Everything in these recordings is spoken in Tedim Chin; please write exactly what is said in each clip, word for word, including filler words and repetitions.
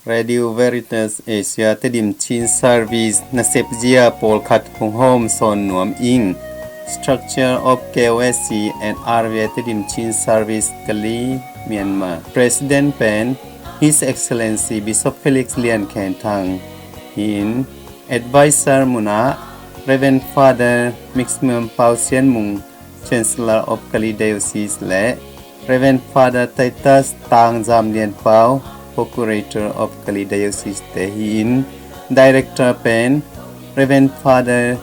Radio Veritas Asia Tedim Chin Service nasep zia pawlkhat hong hawm sawn nuam ing. Structure of K O S C and R V A Tedim Chin Service Kali, Myanmar. President pen His Excellency Bishop Felix Lian Khen Thang hi in, advisor munah Reverend Father Maximum Pau Sian Mung, Chancellor of Kali Diocese le Reverend Father Titus Tang Zam Lian Pau, Procurator of Kali Diocese te hi in, director pen Reverend Father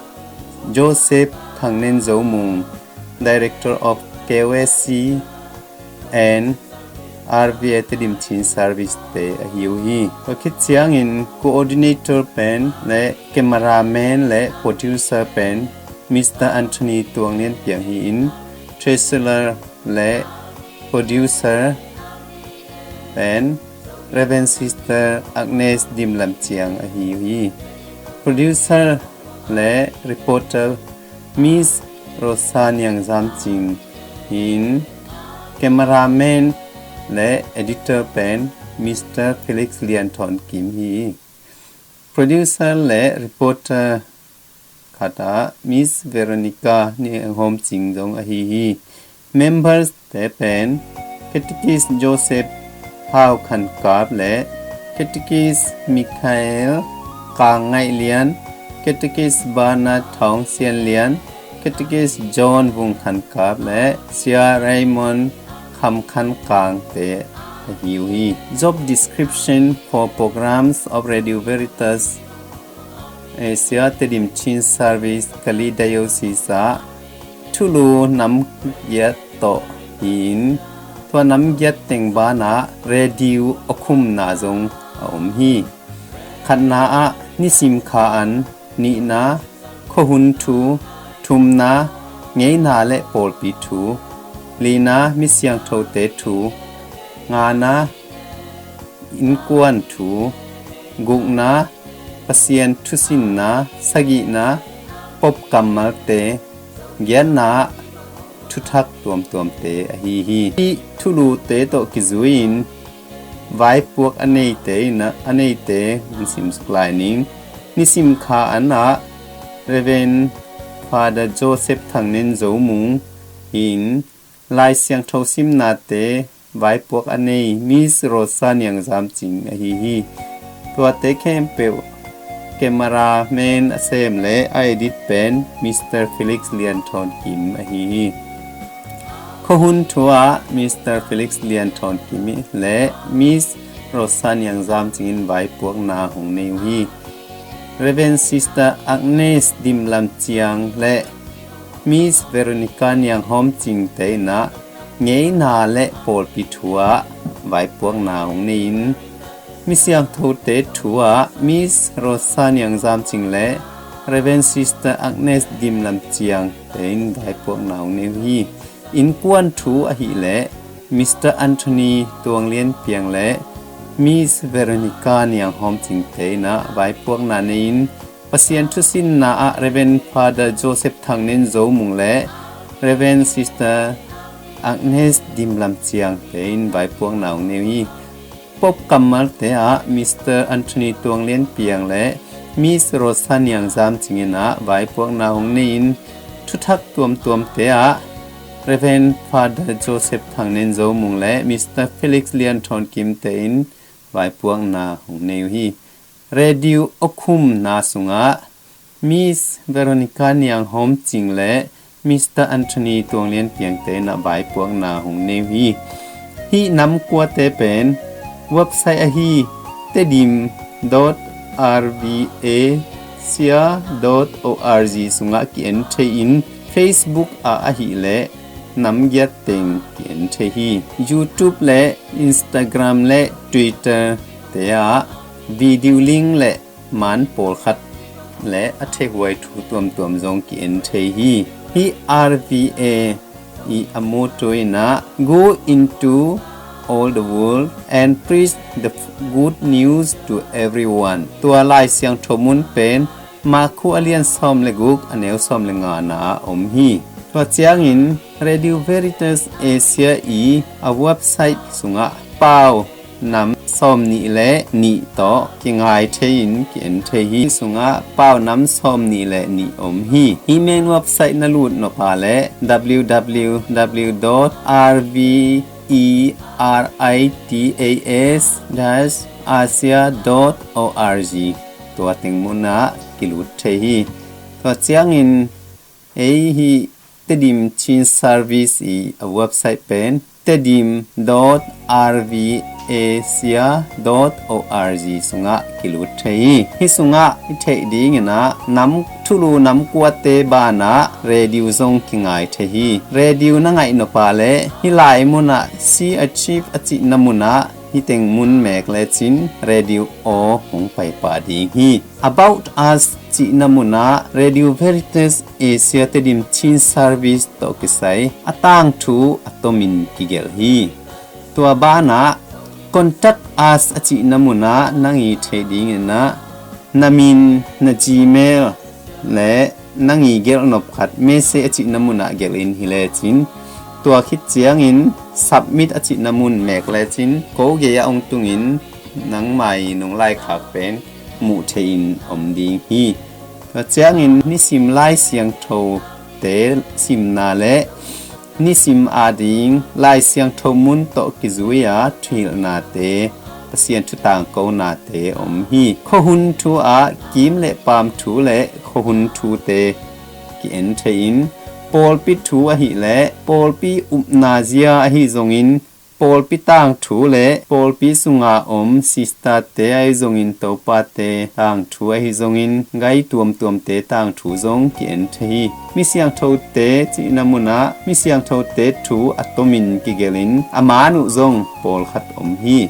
Joseph Thang Nen Zo Mung, Director of K O S C and R V A Tedim Chin Service te ahi uh hi. Tua khit ciangin coordinator pen le cameraman le producer pen Mister Anthony Tuang Lian Piang hi in, treasurer le producer pen Reverend Sister Agnes Dim Lam Ciang ahi uh hi. Producer le reporter Miss Rosa Niang Zam Cing hi in, cameraman le editor pen Mister Felix Lian Thon Kim hi. Producer le reporter khat ah Miss Veronica Niang Hawm Cing zong ahi hi. Members te pen Catechist Joseph Hau Khan Kap le Catechist Michael Kang Ngaih Lian, Catechist Bernard Thawng Sian Lian, Catechist John Vung Khan Kap le Sia Raymond Kham Khan Kang te ahi uh hi. Job description for programs of Radio Veritas Asia Tedim Chin Service Kali Diocese ah thulu nam giat tawh hi in, tua nam giat teng banah radio a khumna zong a om hi. Khatna ah nisim kha an, nihna khuahun thu, thumna ngeina le pawlpi thu, lina misiangthote thu, ngana innkuan thu, gukna Pasian thusinna, sagihna pop kammalte, giatna thuthak tuamtuamte ahi hi. Hih thulute tawh kizui-in vaipuak a neite in a neite hong simsuk lai ning. Nisim kha an ah Reverend Father Joseph Thang Nen Zo Mung in Lai Siangtho simnate vaipuak a nei Miss Rosa Niang Zam Cing ahi hi. Tuate khempeuh cameraman a sem le a edit pen Mister Felix Lian Thon Kim ahi hi. Khuahun thu ah Mister Felix Lian Thon Kim le Miss Rosa Niang Zam Cing in vaipuakna hong nei uh hi. Reverend Sister Agnes Dim Lam Ciang le Miss Veronica Niang Hawm Cing te in ah ngeina le pawlpi thu ah vaipuakna hong nei in, misiangthote thu ah Miss Rosa Niang Zam Cing le Reverend Sister Agnes Dim Lam Ciang te in vaipuakna hong nei uh hi. Innkuan thu ahih leh Mister Anthony Tuang Lian Piang le Miss Veronica Niang Hawm Cing te in ah vaipuakna nei in, Pasian thusinna ah Reverend Father Joseph Thang Nen Zo Mung le Reverend Sister Agnes Dim Lam Ciang te in vaipuakna hong nei uh hi. Pop kammalte ah Mister Anthony Tuang Lian Piang le Miss Rosa Niang Zam Cing in ah vaipuakna hong nei in, thuthak tuamtuamte ah Reverend Father Joseph Thang Nen Zo Mung le Mister Felix Lian Thon Kim te in vaipuakna hong nei uh hi. Radio a khumna sungah Miss Veronica Niang Hawm Cing le Mister Anthony Tuang Lian Piang te in ah vaipuakna hong nei uh hi. Hih nam kuate pen website ahi tedim dot r v a sia dot o r g sungah ki-en thei in, Facebook ah ahih leh nam giat teng ki-en thei hi. YouTube le Instagram le Twitter te ah video link le maan pawlkhat le a thehuai thu tuamtuam zong ki-en thei hi. Hih R V A i a motto in ah, "Go into all the world and preach the good news to everyone." Tua Lai Siangtho mun pen Marku a lian sawm le guk, a neu sawm le ngana ah om hi. Tua ciangin Radio Veritas Asia i a website sungah pau nam sawm nih le nih tawh kingai thei in ki-en thei hi. Hih sungah paunam sawm nih le nih om hi. Hih main website na lut nop a leh www dot rveritas dash asia dot org, tua teng munah kilut thei hi. Tua ciangin ei hih Tedim Chin Service i a website pen tedim dot rvasia dot org sungah kilut thei hi. Hih sungah i theih dingin ah nam thulu nam kuate banah radio zong kingai thei hi. Radio na ngaih nop a leh hih lai munah See Achieve a cihna munah hih teng mun mek lecin radio aw hong paipah ding hi. About Us cihna munah Radio Veritas Asia Tedim Chin Service tawh kisai a tangthu a tomin kigelh hi. Tua banah Contact Us a cihna munah nang i theih dingin ah na min, na Gmail le nang i gelh nop khat message a cihna munah gelh in hi lecin, tua khit ciangin Submit a cihna mun mek lecin ko gei-ah hong tungin nangmah i nung laikhak pen muh theih in om ding hi. Tua ciangin nisim Lai Siangthote simna le nisim ading Lai Siangtho mun tawh kizui-a thuhilhnate, Pasian thu tangkonate om hi. Khuahun thu ah kim le paam thu le khuahun thute ki-en thei in, pawlpi thu ahih leh pawlpi upna zia ahi zongin, pawlpi tangthu le pawlpi sunga om sisterte ahi zongin, topate tangthu ahi zongin, gai tuamtuamte tangthu zong ki-en thei hi. Mi siangthote cihna munah mi siangthote thu a tomin kigelhin a man uh zong pawlkhat om hi.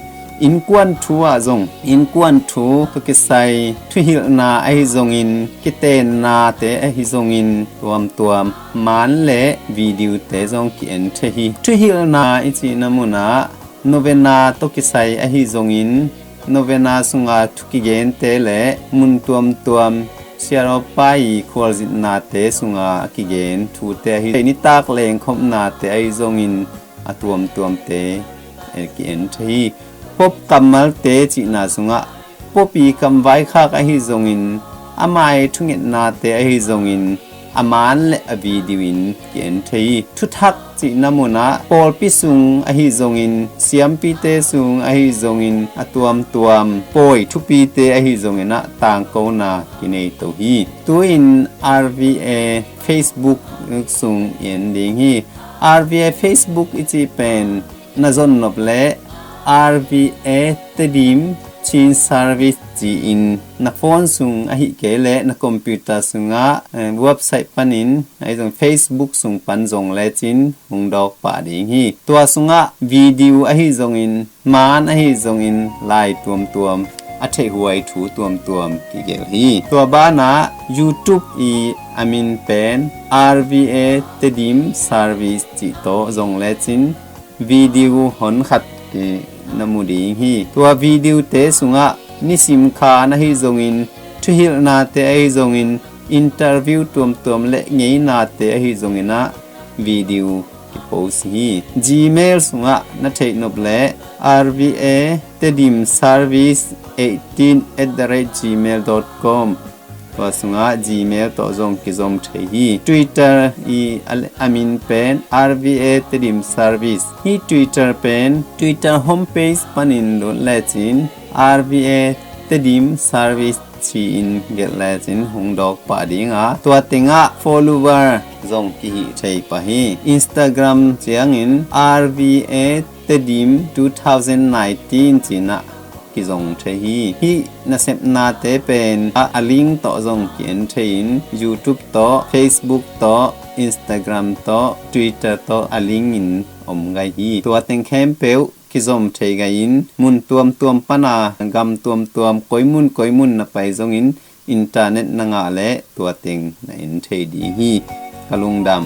Innkuan thu ah zong, innkuan thu tawh kisai thuhilhna ahi zongin, kitennate ahi zongin, tuamtuam man le videote zong ki-en thei hi. Thuhilhna i cihna munah novena tawh kisai ahi zongin, novena sunga thu kigente le mun tuamtuam siaropa i khualzinate sunga a kigen thute ahi, nitak lengkhopnate ahi zongin, a tuamtuamte ki-en thei hi. Pop kammalte cihna sungah pop i kamvaikhak ahi zongin, ama i thungetnate ahi zongin, a man le a video in ki-en thei hi. Thuthak cihna munah pawlpi sung ahi zongin, siampite sung ahi zongin, a tuamtuam pawi thupite ahi zongin ah tangkona kinei to hi. Tu-in RVA Facebook sung i en ding hi. RVA Facebook i cih pen na zon nop leh RVA Tedim Chin Service ci-in na phone sung ahih kei leh na computer sungah, eh, website panin ahi zong Facebook sung pan zong lecin hong dawk pah ding hi. Tua sungah video ahi zongin, man ahi zongin, lai tuamtuam, a theihhuai thu tuamtuam kigelh hi. Tua banah YouTube i a min pen RVA Tedim Service cih tawh zong lecin video hon khat, eh, na mu ding hi. Tua videote sungah nisim khan ahi zongin, thuhilhnate ahi zongin, interview tuamtuam le ngeinate ahi zongin ah video kipost hi. Gmail sungah na theih nop leh RVA Tedim Service eighteen at the rate gmail dot com, tua sungah Gmail tawh zong kizom thei hi. Twitter i a, a min pen RVA Tedim Service. Hih Twitter pen Twitter homepage panin lut lecin RVA Tedim Service ci-in gelh lecin hong dawk pah ding a, tua tengah follower zong kihih thei pah hi. Instagram ciangin RVA Tedim two thousand nineteen ci-in ah kizom thei hi. Hih nasepnate pen a, a link tawh zong ki-en thei in, YouTube tawh, Facebook tawh, Instagram tawh, Twitter tawh a link in om gai hi. Tua teng khempeuh kizom thei gai in, mun tuamtuam pana, gam tuamtuam, koimun koimun na pai zongin internet na ngah leh tua teng na en thei ding hi. Ka lungdam.